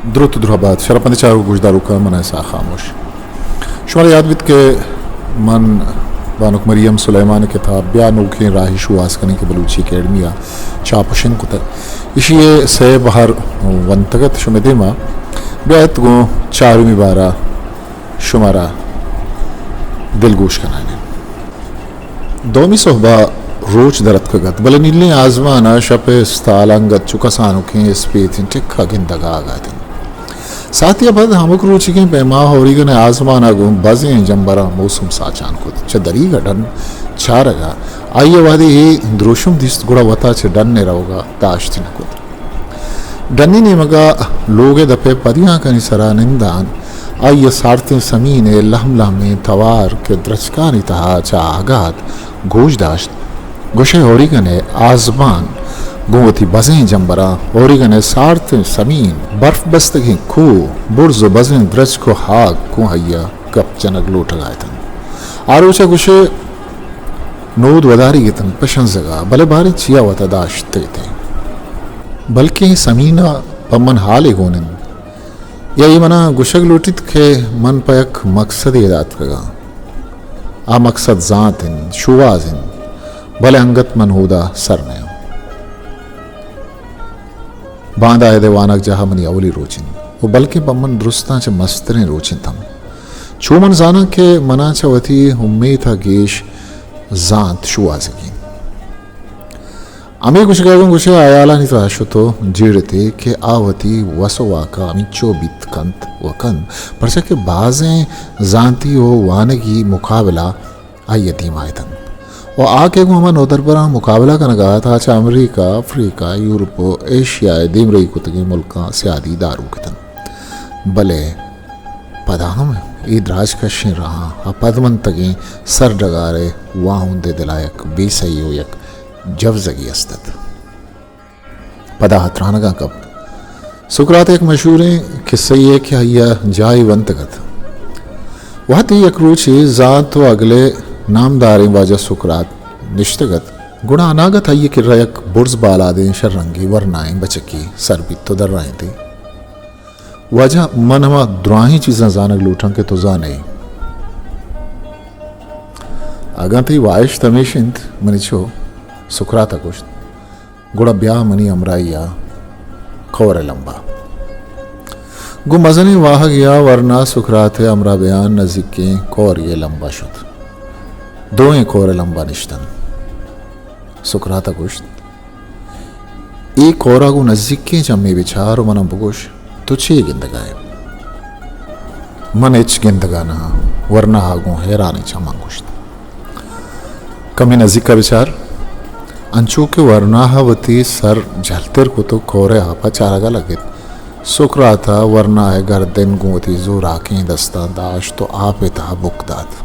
دروت ءُ درہبات، شرپمند چاروک گوشداروکاں، من اسحاق خاموش۔ شمارا یات بیت کہ من بانک مریم سلیمان ءِ کتاب بیا نوکیں راہی شوہاز کنیں کہ بلوچی اکیڈمی ءَ چاپ ءُ شنگ کتگ، ایشی ءِ سئے بہر ونتگ ات شمئے دیما۔ بیا ات گوں چارمی بہر ءَ شمارا دلگوش کنان ایں۔ دومی سہب ءَ روچ در اتکگ ات، بلے نیلیں آزمان ءَ شپ ءِ استال انگت چو کسانکیں اسپیتیں ٹک ءَ گندگ ءَ آگ ءَ ات انت۔ ساعتے ءَ پد ہمک روچیگیں پیما اوریگن ءِ آزمان ءَ گوں بزیں جمبراں موسم ساچان کت۔ چہ دریگ ءَ ڈن چارگ ءَ آئی ءَ وہدے اے دروشم دیست، گڑا وتا چہ ڈن ءِ روگ ءَ داشت نہ کت۔ ڈنی نیمگ ءَ لوگ ءِ دپ ءِ پدیانکانی سرا نندان، آئی ءَ سارتیں سمین ءِ لہم لہمیں توار کہ درچکانی تہا چہ آگات گوش داشت۔ گوشئے اوریگن ءِ آزمان گوں وتی بزیں جمبراں، اوریگن ءِ سارتیں سمین، برف بستگیں کوہ، برز ءُ بزیں درچک ءُ ہاک گوں آئی ءَ گپ جنگ لوٹگ ءَ اتنت۔ آ روچ ءَ گوشئے نود وداریگ اتنت پہ شنزگ ءَ، بلے باریں چیا وتا داشتگ اتیں۔ بلکیں سمین ءَ پہ من ہالے گون انت، یا اے منا گوشگ لوٹیت کہ من پہ یک مکسدے ادا اتکگاں۔ آ مکسد زانت انت، شوہاز انت، بلے انگت من اودا سر نیاں۔ باندا اد ءِ وانگجاہ ءَ منی اولی روچ انت ءُ بلکیں پہ من درستاں چہ مستریں روچ انت ہم۔ چو من زاناں کہ منا چہ وتی امیت ءَ گیش زانت شوہازگی انت۔ ہمے گوشگ ءَ گوں گوشئے ہیالانی تہا شت ءُ جیڑت ئے کہ آ وتی وس ءُ واک ءَ ہمینچو بیت کنت ءُ کنت، پرچا کہ بازیں زانتی ءُ وانگی مقابلہ آئی ءِ دیما اتنت ءُ آ کہ گوں ہما نودربراں مقابلہ کنگ ءَ ات، آ چہ امریکہ، افریقہ، یورپ ءُ ایشیا ءِ دیمرئی کتگیں ملکاں سیادی داروک اتنت۔ بلے پدا ہم اے دراجکشیں راہاں آ پدمنتگیں سرڈگار ءِ واہند ءِ دل ءَ یک بے سہی ءُ یک جوزگی است ات۔ پدا آ ترانگاں کپت۔ سقراط ءِ یک مشہوریں کسہ یے کہ آئی ءَ جاہے ونتگ ات۔ وہدے یک روچے زانت ءُ اگل ءِ نامداریں واجہ سقراط نشتگ ات، گڑا اناگت آئی ءِ کرا یک برز بالادیں شررنگیں ورنائیں بچکے سر بیت ءُ درائینت ئے۔ واجہ، من ہما دراہیں چیزاں زانگ لوٹاں کہ تو زان ئے۔ اگاں تئی واہشت ہمیش انت، منی چو، سقراط ءَ گوشت، گڑا بیا منی ہمراہی ءَ کور ءِ لمب ءَ۔ گوں مزنیں واہگے ءَ ورنا سقراط ءِ ہمراہ بیان نزیکیں کورے ءِ لمب ءَ شت۔ دوئیں کور ءِ لمب ءَ نشتنت۔ سقراط ءَ گوشت، اے کور ءَ گوں نزیکیں چمے بچار ءُ من ءَ بگوش، تو چے گندگ ءَ ئے؟ من ہچ گندگ ءَ نہ آں، ورنا ءَ گوں حیرانیں چماں گوشت۔ کمے نزیک ءَ بچار۔ انچو کہ ورنا ءَ وتی سر جہلتر کت ءُ کور ءِ آپ ءَ چارگ ءَ لگت، سقراط ءَ ورنا ءِ گردن گوں وتی زوراکیں دستاں داشت ءُ آپ ءِ تہا بک دات۔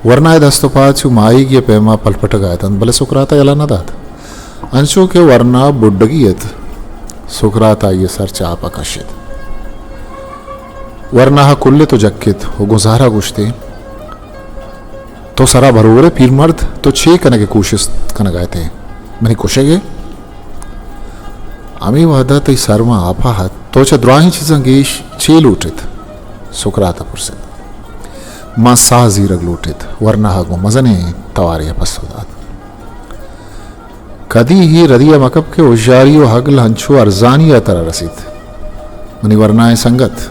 ورنا ءِ دست ءُ پاد چو ماہیگے ءِ پیما پلپٹگ ءَ اتنت، بلے سقراط ءَ یلہ نہ دات۔ انچو کہ ورنا بڈگی ات، سقراط ءَ آئی ءِ سر چہ آپ ءَ کشت۔ ورنا ءَ کلت ءُ جکت ءُ گوں زہر ءَ گوشت ئے، تو سرا برور ئے پیرمرد، تو چے کنگ ءِ کوشست کنگ ءَ ات ئے؟ منی کشگ ءَ؟ ہمے وہد ءَ تئی سر ماں آپ ءَ ات، تو چہ دراہیں چیزاں گیش چے لوٹ ات؟ سقراط ءَ پرس ات۔ من ساہ زیرگ لوٹ ات، ورنا ءَ گوں مزنیں توارے ءَ پسو دات۔ کدی اے ردی ءَ مہ کپ کہ ہژاری ءُ ہگل انچو ارزانی ءَ ترا رسیت، منی ورنائیں سنگت۔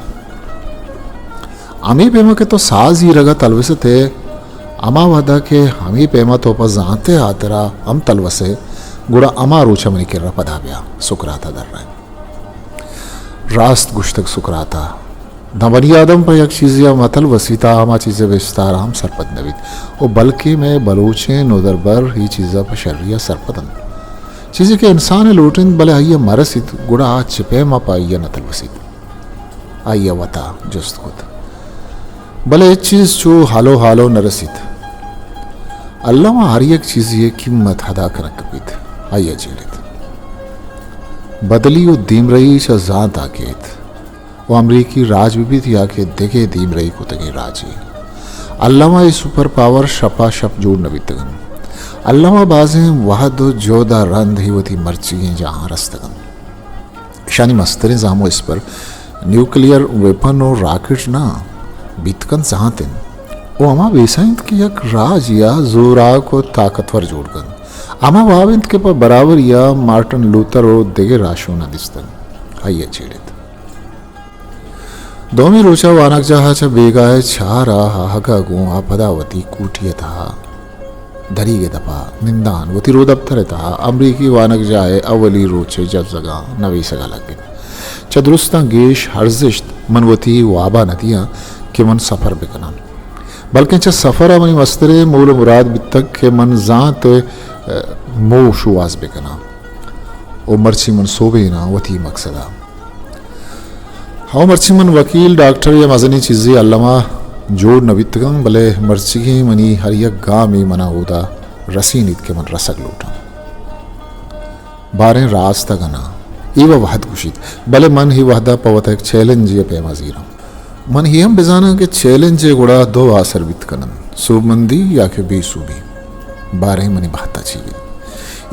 ہمے پیما کہ تو ساہ زیرگ ءَ تلوس ات ئے، ہما وہد ءَ کہ ہمے پیما تو پہ زانت ءِ ہاترا ہم تلوس ئے، گڑا ہما روچ ءَ منی کرا پدا بیا، سقراط ءَ درائینت۔ راست گوشتگ سقراط ءَ۔ داں بنی آدم پہ یک چیزے ءَ مہ تلوسیت، آ ہما چیز ءِ بستار ءَ ہم سرپد نہ بیت۔ ءُ بلکیں مئے بلوچیں نودربر اے چیز ءَ پہ شری ءَ سرپد انت۔ چیزے کہ انسان ءَ لوٹ انت، بلے آئی ءَ مہ رسیت، گڑا آ چہ پیما پہ آئی ءَ نہ تلوسیت۔ آئی ءَ وتا جست کت، بلے ہچ چیز چو ہالو ہالو نہ رسیت۔ الما ہر یک چیزے ءِ قیمت ادا کنگ کپیت۔ آئی ءَ جیڑت۔ بدلی ءُ دیمرئی چہ زانت ءَ کیت۔ ءُ امریکی راج بہ بیت یا کہ دگہ دیمرئی کتگیں راجے، الما اے سپر پاور شپ ءَ شپ جوڑ نہ بیتگ انت۔ الما بازیں وہد ءُ جہد ءَ رند اے وتی مرچیگیں جاہاں رستگ انت۔ اشانی مستریں زامو اسپر نیوکلیئر ویپن و راکٹ نہ بیت کنت، زانت انت و ہما بیسہ انت کہ یک راجے ء زوراک و طاقتور جوڑ کنت۔ ہما واب انت کہ پہ برابری ء مارٹن لوتر و دگہ راہشوناں دیستگ۔ آئی ء چیڑت۔ دومی روچ ء وانگجاہ ء چہ بیگاہ ء چار ء آہگ ء گوں آ پدا وتی کوٹی ء تہا دریگ ء دپ ء نندان وتی رودپتر ء تہا امریکی وانگجاہ ء اولی روچ ء جزگاں نویسگ ء لگت۔ چہ درستاں گیش ارزشت من وتی واب ء نہ دیاں کہ من سفر بکناں، بلکیں چہ سفر ء منی مستریں مول ء مراد بیتگ کہ من زانت ء موہ شوہاز بکناں و مرچی من سوبیناں وتی مقصد ء۔ ہو مرچی من وکیل، ڈاکٹر یا مزنیں چیزے الما جوڑ نہ بیتگاں، بلے مرچیگیں منی ہر یک گامے منا اودا رسینیت کہ من رسگ لوٹاں۔ باریں راست اگاں ناں، اے وَ وہد گوشیت، بلے من اے وہد ءَ پہ وت ءَ یک چیلنجے ءِ پیما زیراں۔ من اے ہم بزاناں کہ چیلنج ءِ گڑا دو آسر بیت کننت، سوبمندی یا کہ بے سوبی۔ باریں منی بہت ءَ چی بیت۔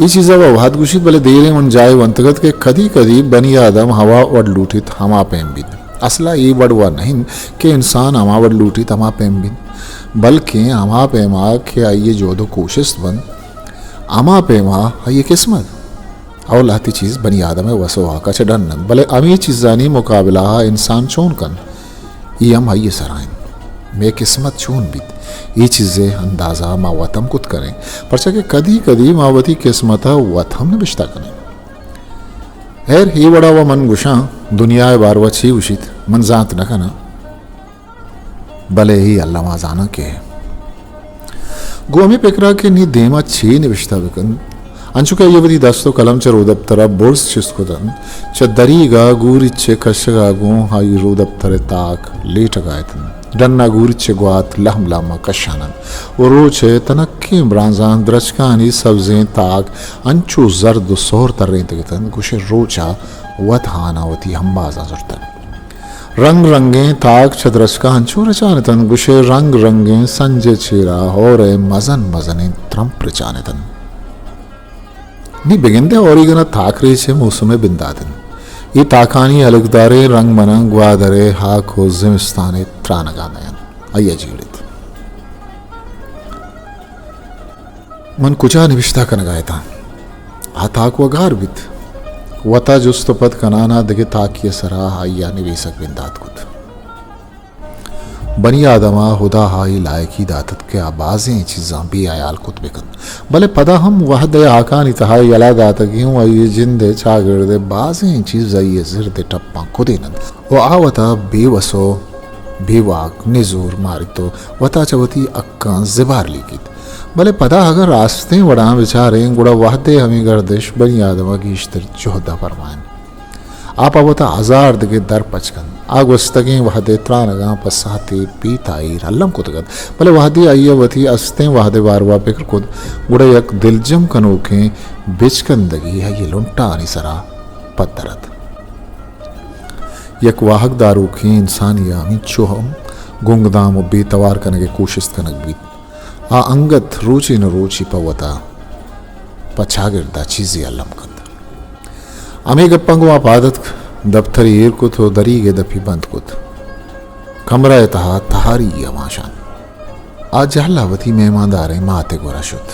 اے چیز ءَ وَ وہد گوشیت، بلے دیریں من جاہے ونتگ ات کہ کدی کدی بنی آدم ہما وڑ لوٹیت ہما پیم بیت۔ اصل ءَ اے وڑ وَ نہ انت کہ انسان ہما وڑ لوٹیت ہما پیم بیت، بلکیں ہما پیما کہ آئی ءِ جہد ءُ کوشست بنت، ہما پیما آئی ءِ قسمت۔ او لہتے چیز بنی آدم ءِ وس ءُ واک ءَ چہ ڈن انت، بلے ہمے چیزانی مقابلہ ءَ انسان چون کنت، اے ہم آئی ءِ سرا انت۔ مئے قسمت چون بیت، اے چیز ءِ اندازہ ما وت ہم کت کنیں، پرچا کہ کدی کدی ما وتی قسمت ءَ وت ہم نبشتہ کنیں۔ ہیر، اے وڑا وَ من گوشاں، دنیا ءِ باروا چی گوشیت، من زانت نہ کناں۔ بلے اے الما زاناں کہ گوں ہمے پکرا کہ نی دیما چے نبشتہ بکنت، انچو کہ آئی ءَ وتی دست ءُ قلم چہ رودپترا برز چست کتنت، چہ دریگا گوریچ ءِ کشگا گوں آئی رودپتر ءِ تاک لیٹگا اتنت۔ ڈنا گوریچ ءِ گوات لہم لہما کشان انت ءُ روچ ءِ تنکیں برانزاں درچکانی سبزیں تاک انچو زرد ءُ سہر ترینتگ اتنت، گوشئے روچا وت ہانا وتی ہمبازاں زرتگ۔ رنگ رنگیں تاک چہ درچکاں انچو رچان اتنت، گوشئے رنگ رنگیں سنج ءِ چیرا ہور ءِ مزن مزنیں ترمپ رچان اتنت۔ نی بگندئے اوریگن ءَ تاکریچ ءِ موسم ءِ بندات انت۔ اے تاکانی ہلکداریں رنگ مناں گوادر ءِ ہاک ءُ زمستان ءِ ترانگاں دئینت۔ آئی ءَ جیڑت۔ من کجا نبشتہ کنگا اتاں؟ آ تاک وَ گار بیت۔ وتا جست ءُ پد کنان ءَ دگہ تاکے ءِ سرا آئی ءَ نبیسگ بندات کت۔ بنی آدم ءَ ہدا ءَ اے لائکی دات ات کہ آ بازیں چیزاں بے ہیال کت بکنت، بلے پدا ہم وہد ءِ ہاکانی تہا یلہ داتگیں ءُ آئی ءِ جند ءِ چاگرد ءِ بازیں چیز آئی ءِ زرد ءِ ٹپاں کدین انت ءُ آ وتا بے وس ءُ بے واک، نزور ماریت ءُ وتا چہ وتی حقاں زبہر لیکیت۔ بلے پدا اگاں راستیں وڑاں بچاریں، گڑا وہد ءِ ہمے گردش بنی آدم ءَ گیشتر جہد ءَ پرمائینت۔ آ پہ وتا ہزار دگہ در پچ کنت۔ آ گوستگیں وہد ءِ ترانگاں پہ ساہتے پیتائی الم کتگ ات، بلے وہدے آئی ءَ وتی استیں وہد ءِ باروا پکر کت، گڑا یک دلجم کنوکیں بچکندگے آئی ءِ لنٹانی سرا پدر ات۔ یک واہگ داروکیں انسانے ءَ ہمینچو ہم گنگدام ءُ بے توار کنگ ءِ کوشست کنگ بیت۔ آ انگت روچے نہ روچے پہ وتا پہ چاگردا چیزے الم کنت۔ ہمے گپاں گوں آ پاد اتک، دپترے ایر کت ءُ دریگ ءِ دپی بند کت۔ کمرہ ءِ تہا تہاری ءَ ماشان۔ آ جہلا وتی مہمانداریں مات ءِ گورا شت۔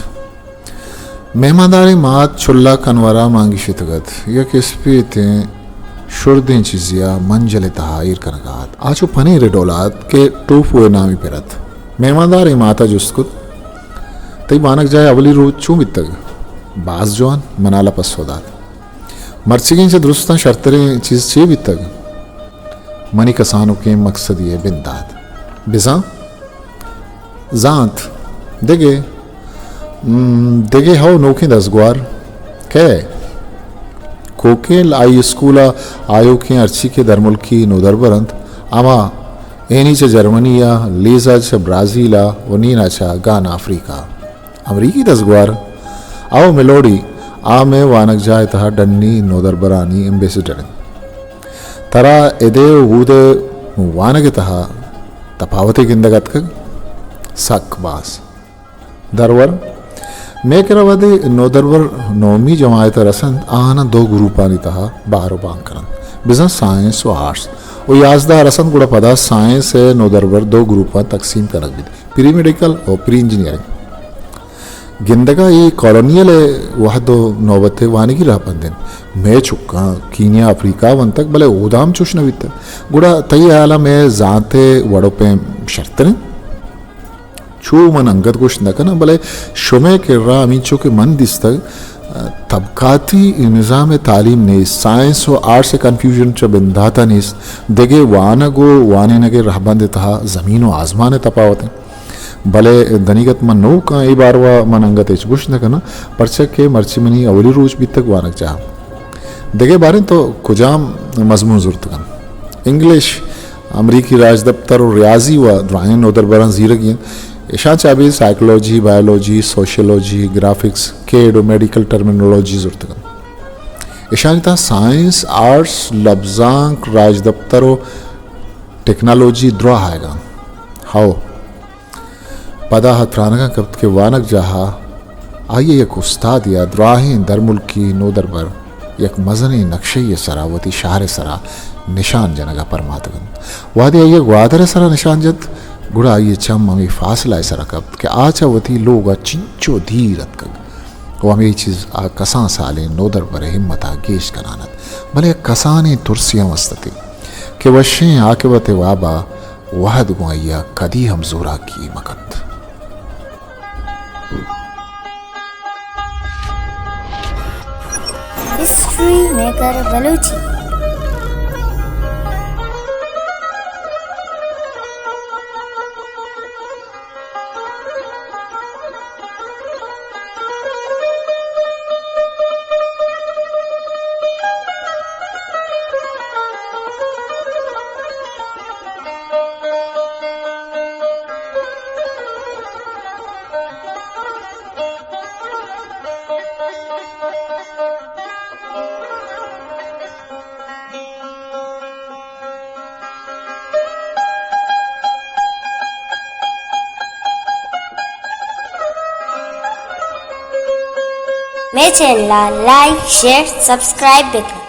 مہمانداریں مات چلا کنورا مانگیشتگ ات، یک اسپیتیں شردیں چیزے ءَ منجل ءِ تہا ایر کنگا ات۔ آ چو پنیر ءِ ڈولا ات کہ ٹوپو ءِ نامی پر ات۔ مہمانداریں مات ءَ جست کت، تئی وانگجاہ ءِ اولی روچ چون بیتگ؟ باز جوان، منال ءَ پسو دات۔ مرچیگیں چہ درستاں شرتریں چیز چے بیتگ؟ منی کسانکیں مقصدے ءِ بندات۔ بزاں؟ زانت۔ دگہ؟ م، دگہ ہو نوکیں دزگوار۔ کئے؟ کوکیل ہائی اسکول ءِ آیوکیں ہرچی کہ درملکی نودربر انت، ہما اینی چہ جرمنی ءَ، لیزا چہ برازیل ءَ ءُ نینا چہ گانا افریقہ۔ امریکی دزگوار؟ او ملوڈی، آ مئے وانگجاہ ءِ تہا ڈنی نودربرانی ایمبیسیڈر انت۔ ترا ادے ءُ اودے وانگ ءِ تہا تپاوتے گندگ اتکگ؟ سک باز۔ درور، مئے کرا وھدے نودربر نومی جماعت ءَ رسنت، آہاناں دو گروپانی تہا بہر ءُ بانگ کننت، بزاں سائنس ءُ آرٹس، ءُ یازدہ ءَ رسنت گڑا پدا سائنس ءِ نودربر دو گروپاں تقسیم کنگ بیت، پری میڈیکل ءُ پری انجینئرنگ۔ گندگ ءَ اے کالونیل ءِ وھد ءُ نوبت ءِ وانگی رھبند انت۔ مئے چکاں کینیا، افریقہ ءَ ونتگ، بلے اودا ہم چوش نہ بیتگ۔ گڑا تئی ہیال ءَ مئے زانت ءِ وڑ ءُ پیم شرتر انت؟ چو من انگت گوشت نہ کناں، بلے شمئے کرا ہمینچو کہ من دیستگ، طبقاتی نظام ءِ تعلیم نیست، سائنس ءُ آرٹس ءِ کنفیوژن چہ بندات ءَ نیست، دگہ وانگ ءُ وانینگ ءِ رھبند ءِ تہا زمین ءُ آزمان ءِ تپاوت انت۔ بلے دنیگت من نوک آں، اے باروا من انگت ہچ گوشت نہ کناں، پرچا کہ مرچی منی اولی روچ بیتگ وانگجاہ ءَ۔ دگہ باریں تو کجام مضمون زرتگ انت؟ انگلش، امریکی راجدپتر ءُ ریاضی وَ دراہیں نودربراں زیرگی انت۔ اشاں چہ ابید سائیکولوجی، بائیولوجی، سوشیولوجی، گرافکس، کیڈ ءُ میڈیکل ٹرمینولوجی زرتگ انت۔ اشانی تہا سائنس، آرٹس، لبزانک، راجدپتر ءُ ٹیکنالوجی دراہ آیگ ءَ انت۔ ہئو، پدا آ ترانگاں کپت کہ وانگجاہ ءَ آئی ءَ یک استادے ءَ دراہیں درملکی نودربر یک مزنیں نقشہ ءِ سرا وتی شہر ءِ سرا نشان جنگ ءَ پرماتگ انت۔ وہدے آئی ءَ گوادر ءِ سرا نشان جت، گڑا آئی ءِ چم ہمے فاصلہ ءِ سرا کپت کہ آ چہ وتی لوگ ءَ چنچو دیر اتکگ۔ ءُ ہمے چیز آ کسان سالیں نودربر ءِ ہمت ءَ گیش کنان ات، بلے یک کسانیں ترسے ہم است ات کہ وشیں عاقبت ءِ واب ءَ وہد گوں آئی ءَ کدی ہم زوراکی مہ کنت۔ ہسٹری میکر بلوچی۔ مئے چینل ءَ لائک، شیئر، سبسکرائب بہ کن۔